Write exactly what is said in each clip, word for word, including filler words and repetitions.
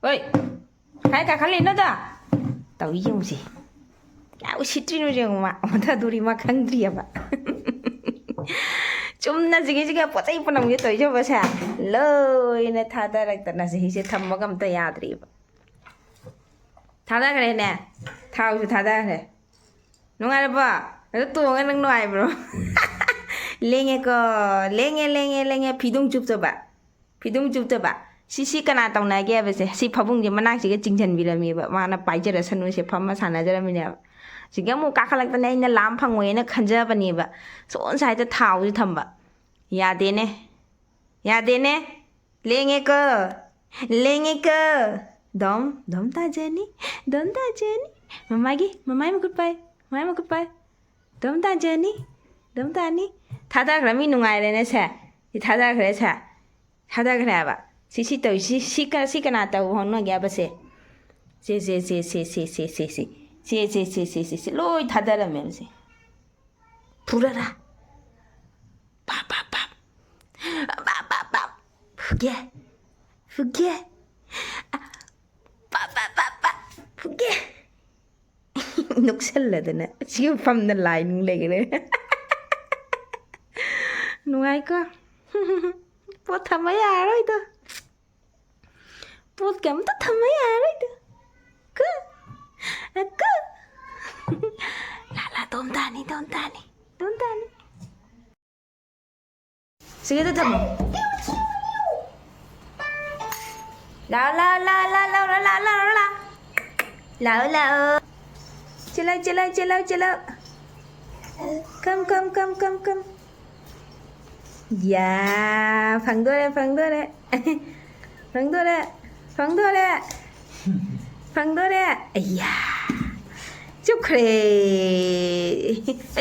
ꯍꯣꯏ, ꯀꯥꯏ ꯀꯥꯈꯠꯂꯤꯅꯣꯗ? ꯇꯧꯏ ꯌꯦꯡꯉꯨꯁꯤ꯫ ꯀꯌꯥ ꯎꯁꯤꯠꯇ꯭ꯔꯤꯅꯣ ꯌꯦꯡꯉꯨ, ꯃꯥ ꯑꯣꯟꯊꯗꯣꯔꯤ, ꯃꯥ ꯈꯪꯗ꯭ꯔꯤꯑꯕ꯫ ꯆꯨꯝꯅ ꯁꯤꯒꯤꯁꯤꯒ ꯄꯣꯠ ꯆꯩ ꯄꯨꯝꯅꯃꯛꯁꯦ ꯇꯧꯏ ꯌꯦꯡꯉꯨꯁꯦ꯫ ꯂꯣꯏꯅ ꯊꯥꯗꯔꯛꯇꯅ ꯁꯤꯒꯤꯁꯦ ꯊꯝꯕꯒ ꯑꯝꯇ ꯌꯥꯗ꯭ꯔꯤꯕ꯫ ꯊꯥꯗꯈ꯭ꯔꯦꯅꯦ꯫ ꯊꯥꯎꯁꯨ ꯊꯥꯗꯈ꯭ꯔꯦ꯫ ꯅꯨꯡꯉꯥꯏꯔꯕꯣ? ꯑꯗꯨ ꯇꯣꯡꯉꯒ ꯅꯪ ꯅꯨꯡꯉꯥꯏꯕ꯭ꯔꯣ? ꯂꯦꯡꯉꯦꯀꯣ, ꯂꯦꯡꯉꯦ, ꯂꯦꯡꯉꯦ, ꯂꯦꯡꯉꯦ, ꯐꯤꯗꯨꯡ ꯆꯨꯞꯇꯕ, ꯐꯤꯗꯨꯡ ꯆꯨꯞꯇꯕ꯫ ꯁꯤ, ꯁꯤ ꯀꯅꯥ ꯇꯧꯅꯒꯦ ꯍꯥꯏꯕꯁꯦ? ꯁꯤ ꯐꯃꯨꯡꯁꯦ ꯃꯅꯥꯛꯁꯤꯒ ꯆꯤꯡꯁꯤꯟꯕꯤꯔꯝꯃꯦꯕ꯫ ꯃꯥꯅ ꯄꯥꯏꯖꯔꯁꯅꯨ, ꯁꯦ ꯐꯝꯃ ꯁꯥꯟꯅꯖꯔꯝꯃꯤꯅꯦꯕ꯫ ꯁꯤꯒ ꯑꯃꯨꯛ ꯀꯥꯈꯠꯂꯛꯇꯅ ꯑꯩꯅ ꯂꯥꯝ ꯐꯪꯉꯣꯏꯅ ꯈꯟꯖꯕꯅꯦꯕ꯫ ꯁꯣꯝ ꯁꯥꯏꯗ ꯊꯥꯎꯁꯦ ꯊꯝꯕ꯫ ꯌꯥꯗꯦꯅꯦ꯫ ꯌꯥꯗꯦꯅꯦ꯫ ꯂꯦꯡꯉꯦꯀꯣ꯫ ꯂꯦꯡꯉꯦꯀꯣ꯫ ꯗꯣꯝ, ꯗꯣꯝ ꯇꯥꯖꯅꯤ꯫ ꯗꯣꯝ ꯇꯥꯖꯅꯤ꯫ ꯃꯃꯥꯒꯤ, ꯃꯃꯥꯏ ꯃꯈꯨꯠ ꯄꯥꯏ꯫ ꯃꯃꯥꯏ ꯃꯈꯨꯠ ꯄꯥꯏ꯫ ꯗꯣꯝ ꯇꯥꯖꯅꯤ꯫ ꯗꯣꯝ ꯇꯥꯅꯤ꯫ ꯊꯥꯗꯈ꯭ꯔ ꯃꯤ ꯅꯨꯡꯉꯥꯏꯔꯦꯅꯦ ꯁꯦ꯫ ꯁꯤ ꯊꯥꯗꯈ꯭ꯔꯦ ꯁꯦ꯫ ꯊꯥꯗꯈ꯭ꯔꯦ ꯍꯥꯏꯕ꯫ ꯁꯤ, ꯁꯤ ꯇꯧꯏ꯫ ꯁꯤ, ꯁꯤ ꯀ-, ꯁꯤ ꯀꯅꯥ ꯇꯧ ꯍꯧꯅꯒꯦ ꯍꯥꯏꯕ ꯁꯦ? ꯁꯦ, ꯁꯦ, ꯁꯦ꯫ ꯁꯦ, ꯁꯦ, ꯁꯦ, ꯁꯦ, ꯁꯦ꯫ ꯁꯦ, ꯁꯦ, ꯁꯦ, ꯁꯦ, ꯁꯦ꯫ ꯂꯣꯏ ꯊꯥꯗꯔꯝꯃꯦꯕ ꯁꯦ꯫ ꯐꯨꯔꯔꯥ꯫ ꯄꯥꯞ, ꯄꯥꯞ, ꯄꯥꯞ꯫ ꯄꯥꯞ, ꯄꯥꯞ, ꯄꯥꯞ꯫ ꯐꯨꯒꯦ꯫ ꯐꯨꯒꯦ꯫ ꯄꯥꯞ, ꯄꯥꯞ, ꯄꯥꯞ, ꯄꯥꯞ꯫ ꯐꯨꯒꯦ꯫ ꯅꯣꯛꯁꯜꯂꯗꯅ꯫ ꯁꯤ ꯃꯐꯝꯗ ꯂꯥꯏ ꯅꯨꯡ ꯂꯩꯈ꯭ꯔꯦ꯫ ꯅꯨꯡꯉꯥꯏꯀꯣ? ꯄꯣꯠ ꯊꯝꯕ ꯌꯥꯔꯔꯣꯏꯗꯣ꯫ ꯄꯣꯠ ꯀꯩꯝꯇ ꯊꯝꯕ ꯌꯥꯔꯔꯣꯏꯗ꯫ ꯀꯨ꯫ ꯀꯨ꯫ ꯂꯥ, ꯂꯥ, ꯗꯣꯝ ꯇꯥꯅꯤ, ꯗꯣꯝ ꯇꯥꯅꯤ, ꯗꯣꯝ ꯇꯥꯅꯤ꯫ ꯁꯤꯒꯤꯗ ꯊꯝꯃꯣ꯫ ꯂꯥꯎ, ꯂꯥꯎ, ꯂꯥꯎ, ꯂꯥꯎ, ꯂꯥꯎ, ꯂꯥꯎ, ꯂꯥꯎ, ꯂꯥꯎ꯫ ꯂꯥꯎ, ꯂꯥꯎ꯫ ꯆꯦꯜꯂꯣ, ꯆꯦꯜꯂꯣ, ꯆꯦꯜꯂꯣ, ꯆꯦꯜꯂꯣ꯫ Come, come, come, come, come. ꯌꯥ, ꯐꯪꯗꯣꯔꯦ, ꯐꯪꯗꯣꯔꯦ꯫ ꯐꯪꯗꯣꯔꯦ, ꯐꯪꯗꯣꯔꯦ꯫ ꯐꯪꯗꯣꯔꯦ꯫ ꯑꯌꯥ꯫ ꯆꯨꯞꯈ꯭ꯔꯦ꯫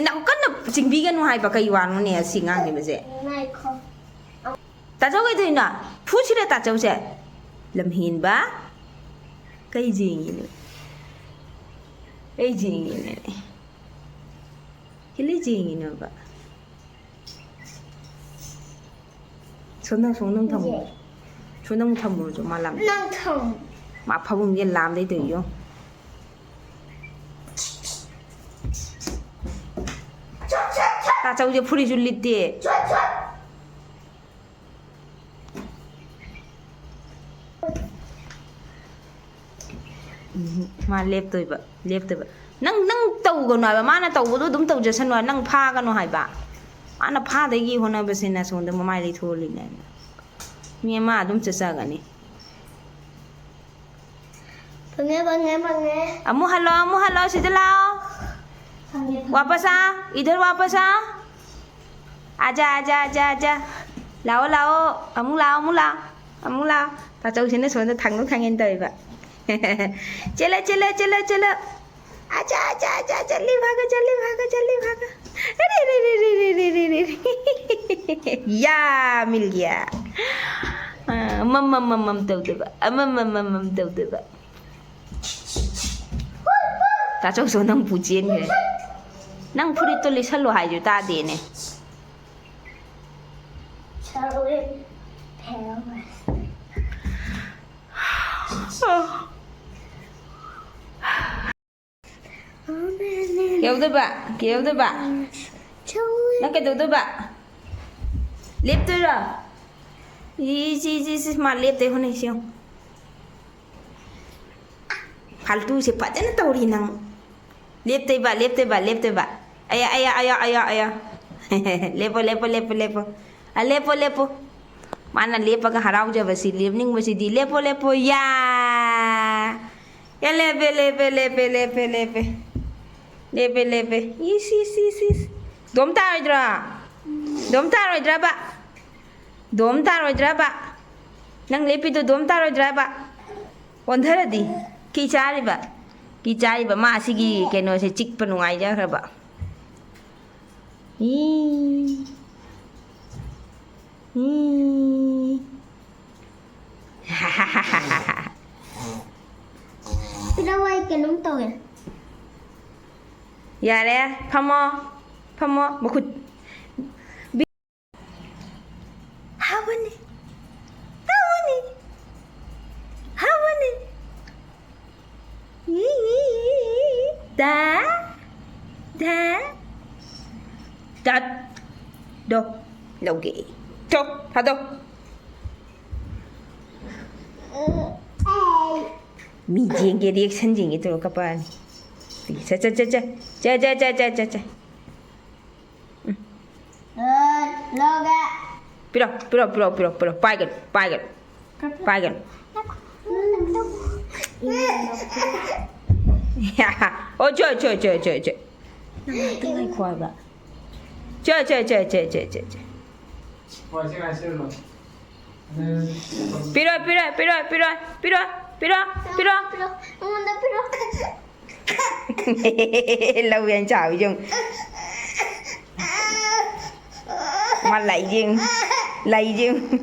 ꯌꯥꯝ ꯀꯟꯅ ꯆꯤꯡꯕꯤꯒꯅꯨ ꯍꯥꯏꯕ ꯀꯩ ꯋꯥꯅꯣꯅꯦ ꯑꯁꯤ ꯉꯥꯡꯉꯤꯕꯁꯦ? ꯉꯥꯏꯈꯣ꯫ ꯇꯥꯆꯧ ꯀꯩꯗꯧꯔꯤꯅꯣ? ꯐꯨꯁꯤꯔ ꯇꯥꯆꯧꯁꯦ? ꯂꯝꯍꯦꯟꯕ꯫ ꯀꯩ ꯌꯦꯡꯉꯤꯅꯣ? ꯀꯩ ꯌꯦꯡꯉꯤꯅꯣ? ꯀꯩ ꯌꯦꯡꯉꯤꯅꯣꯕ? ꯁꯣꯝꯗ, ꯁꯣꯝꯗ ꯊꯝꯃꯣ꯫ ꯌꯦ꯫ ꯅꯪ ꯊꯝꯃꯨꯔꯁꯨ ꯃꯥ ꯂꯥꯝ-, ꯅꯪ ꯊꯝ ꯃꯥ ꯐꯃꯨꯡꯁꯦ ꯂꯥꯝꯗꯩ ꯇꯧꯏꯌꯣ꯫ ꯇꯥꯆꯧꯁꯦ ꯐꯨꯔꯤꯠꯁꯨ ꯂꯤꯠꯇꯦ꯫ ꯎꯝ, ꯃꯥ ꯂꯦꯞꯇꯣꯏꯕ, ꯂꯦꯞꯇꯣꯏꯕ꯫ ꯅꯪ, ꯅꯪ ꯇꯧꯒꯅꯨ ꯍꯥꯏꯕ, ꯃꯥꯅ ꯇꯧꯕꯗꯣ ꯑꯗꯨꯝ ꯇꯧꯖꯁꯅꯨ ꯍꯥꯏꯕ, ꯅꯪ ꯐꯥꯒꯅꯨ ꯍꯥꯏꯕ꯫ ꯃꯥꯅ ꯐꯥꯗꯣꯏꯒꯤ ꯍꯣꯠꯅꯕꯁꯤꯅ ꯁꯣꯝꯗ ꯃꯃꯥꯏ ꯂꯩꯊꯣꯛꯍꯜꯂꯤꯅꯦ ꯍꯥꯏꯕ꯫ ꯃꯤ ꯑꯃ ꯑꯗꯨꯝ ꯆꯠꯆꯒꯅꯤ꯫ ꯐꯪꯉꯦ, ꯐꯪꯉꯦ, ꯐꯪꯉꯦ꯫ ꯑꯃꯨꯛ ꯍꯜꯂꯣ, ꯑꯃꯨꯛ ꯍꯜꯂꯣ, ꯁꯤꯗ ꯂꯥꯛꯑꯣ꯫ ꯐꯪꯉꯦ, ꯐꯪꯉꯦ꯫ वापस आ, इधर वापस आ। आजा, आजा, आजा, आजा। ꯂꯥꯛꯑꯣ, ꯂꯥꯛꯑꯣ꯫ ꯑꯃꯨꯛ ꯂꯥꯛꯑꯣ, ꯑꯃꯨꯛ ꯂꯥꯛꯑꯣ꯫ ꯑꯃꯨꯛ ꯂꯥꯛꯑꯣ꯫ ꯇꯥꯆꯧꯁꯤꯅ ꯁꯣꯝꯗ ꯊꯥꯡꯗꯣꯛ ꯊꯥꯡꯖꯤꯟ ꯇꯧꯔꯤꯕ꯫ चलो, चलो, चलो, चलो। आजा, आजा, आजा, जल्दी भागो, जल्दी भागो, जल्दी भागो। अरे, रे, रे। या, मिल गया। ꯑ, ꯃꯝ, ꯃꯝ, ꯃꯝ, ꯃꯝ ꯇꯧꯗꯣꯏꯕ꯫ ꯑ, ꯃꯝ, ꯃꯝ, ꯃꯝ, ꯃꯝ ꯇꯧꯗꯣꯏꯕ꯫ ꯇꯥꯆꯧꯁꯨ ꯅꯪ ꯄꯨ ꯆꯦꯟꯈ꯭ꯔꯦ꯫ ꯅꯪ ꯐꯨꯔꯤꯠꯇꯣ ꯂꯤꯠꯁꯜꯂꯣ ꯍꯥꯏꯁꯨ ꯇꯥꯗꯦꯅꯦ꯫ Shall we pair us? ꯀꯩꯗꯧꯗꯣꯏꯕ? ꯀꯩꯗꯧꯗꯣꯏꯕ? Shall we? ꯅꯪ ꯀꯩꯗꯧꯗꯣꯏꯕ? ꯂꯦꯞꯇꯣꯏꯔꯣ? ꯏꯁ, ꯏꯁ, ꯏꯁ, ꯏꯁ, ꯃꯥ ꯂꯦꯞꯇꯦ, ꯍꯣꯠꯅꯩꯁꯦ ꯌꯦꯡꯉꯨ꯫ ꯐꯥꯜꯇꯨꯁꯦ ꯐꯖꯅ ꯇꯧꯔꯤ ꯅꯪ꯫ ꯂꯦꯞꯇꯣꯏꯕ, ꯂꯦꯞꯇꯣꯏꯕ, ꯂꯦꯞꯇꯣꯏꯕ꯫ ꯑꯌꯥ, ꯑꯌꯥ, ꯑꯌꯥ, ꯑꯌꯥ, ꯑꯌꯥ꯫ ꯂꯦꯞꯄꯣ, ꯂꯦꯞꯄꯣ, ꯂꯦꯞꯄꯣ, ꯂꯦꯞꯄꯣ꯫ ꯑ, ꯂꯦꯞꯄꯣ, ꯂꯦꯞꯄꯣ꯫ ꯃꯥꯅ ꯂꯦꯞꯄꯒ ꯍꯔꯥꯎꯖꯕꯁꯤ, ꯂꯦꯞꯅꯤꯡꯕꯁꯤꯗꯤ꯫ ꯂꯦꯞꯄꯣ, ꯂꯦꯞꯄꯣ, ꯌꯥ꯫ ꯌꯥ, ꯂꯦꯞꯄꯦ, ꯂꯦꯞꯄꯦ, ꯂꯦꯞꯄꯦ, ꯂꯦꯞꯄꯦ, ꯂꯦꯞꯄꯦ꯫ ꯂꯦꯞꯄꯦ, ꯂꯦꯞꯄꯦ꯫ ꯏꯁ, ꯏꯁ, ꯏꯁ, ꯏꯁ꯫ ꯗꯣꯝ ꯇꯥꯔꯣꯏꯗ꯭ꯔꯣ? ꯗꯣꯝ ꯇꯥꯔꯣꯏꯗ꯭ꯔꯕ? ꯗꯣꯝ ꯇꯥꯔꯣꯏꯗ꯭ꯔꯕ? ꯅꯪ ꯂꯦꯞꯄꯤꯗꯣ ꯗꯣꯝ ꯇꯥꯔꯣꯏꯗ꯭ꯔꯕ? ꯑꯣꯟꯊꯔꯗꯤ? ꯀꯤ ꯆꯥꯔꯤꯕ? ꯀꯤ ꯆꯥꯔꯤꯕ? ꯃꯥ ꯑꯁꯤꯒꯤ ꯀꯩꯅꯣꯁꯦ ꯆꯤꯛꯄ ꯅꯨꯡꯉꯥꯏꯖꯈ꯭ꯔꯕ? ꯏ꯫ ꯏ꯫ ꯄꯤꯔꯛꯑꯣ, ꯑꯩ ꯀꯩꯅꯣꯝ ꯇꯧꯒꯦ꯫ ꯌꯥꯔꯦ, ꯐꯝꯃꯣ, ꯐꯝꯃꯣ, ꯃꯈꯨꯠ꯫ ꯍꯥꯎꯕꯅꯤ, ꯍꯥꯎꯕꯅꯤ, ꯗꯥ, ꯗꯥ, ꯗꯠ, ꯗꯣ, ꯂꯧꯒꯦ꯫ ꯊꯣ, ꯊꯥꯗꯣ꯫ ꯃꯤ ꯌꯦꯡꯒꯦ, reaction ꯌꯦꯡꯒꯦ ꯇꯧꯔ ꯀꯞꯄꯛꯑꯅꯤ꯫ ꯁꯦ, ꯁꯦ, ꯁꯦ, ꯁꯦ꯫ ꯁꯦ, ꯁꯦ, ꯁꯦ, ꯁꯦ, ꯁꯦ, ꯁꯦ꯫ ꯂꯧꯒꯦ꯫ ꯄꯤꯔꯣ, ꯄꯤꯔꯣ, ꯄꯤꯔꯣ, ꯄꯤꯔꯣ, ꯄꯤꯔꯣ꯫ ꯄꯥꯏꯒꯅꯨ, ꯄꯥꯏꯒꯅꯨ꯫ ꯄꯥꯏꯒꯅꯨ꯫ ꯑꯣ, ꯆꯣ, ꯆꯣ, ꯆꯣ, ꯆꯣ, ꯆꯣ꯫ ꯅꯪ ꯉꯥꯛꯇ ꯉꯥꯏꯈꯣ ꯍꯥꯏꯕ꯫ ꯆꯣ, ꯆꯣ, ꯆꯣ꯫ ꯄꯤꯔꯣ, ꯄꯤꯔꯣ, ꯄꯤꯔꯣ꯫ ꯄꯤꯔꯣ, ꯄꯤꯔꯣ꯫ ꯄꯤꯔꯣ꯫ ꯑꯩꯉꯣꯟꯗ ꯄꯤꯔꯣ꯫ ꯂꯧ ꯌꯥꯝ ꯆꯥꯎꯋꯤ ꯌꯦꯡꯉꯨ꯫ ꯃꯥ ꯂꯥꯛꯏ ꯌꯦꯡꯉꯨ꯫ ꯂꯥꯛꯏ ꯌꯦꯡꯉꯨ꯫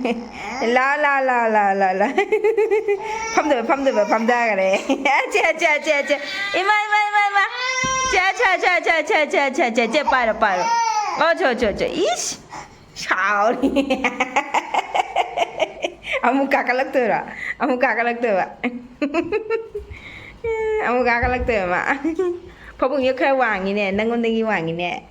ꯂꯥ, ꯂꯥ, ꯂꯥ꯫ ꯐꯝꯗꯣꯏꯕ, ꯐꯝꯗꯣꯏꯕ, ꯐꯝꯊꯈꯔꯦ꯫ ꯑꯆꯦ, ꯑꯆꯦ, ꯑꯆꯦ, ꯑꯆꯦ꯫ ꯏꯃꯥ, ꯏꯃꯥ, ꯏꯃꯥ, ꯏꯃꯥ꯫ ꯆꯦ, ꯆꯦ, ꯆꯦ, ꯄꯥꯏꯔꯣ, ꯄꯥꯏꯔꯣ꯫ ꯑꯣ, ꯆꯣ, ꯆꯣ, ꯆꯣ꯫ ꯏꯁ! ꯁꯥꯎꯔꯤ꯫ ꯑꯃꯨꯛ ꯀꯥꯈꯠꯂꯛꯇꯣꯏꯔꯣ? ꯑꯃꯨꯛ ꯀꯥꯈꯠꯂꯛꯇꯣꯏꯕ꯫ ꯑꯃꯨꯛ ꯀꯥꯈꯠꯂꯛꯇꯣꯏꯕ ꯃꯥ꯫ ꯐꯃꯨꯡꯁꯦ ꯈꯔ ꯋꯥꯡꯉꯤꯅꯦ, ꯅꯪꯉꯣꯟꯗꯒꯤ ꯋꯥꯡꯉꯤꯅꯦ꯫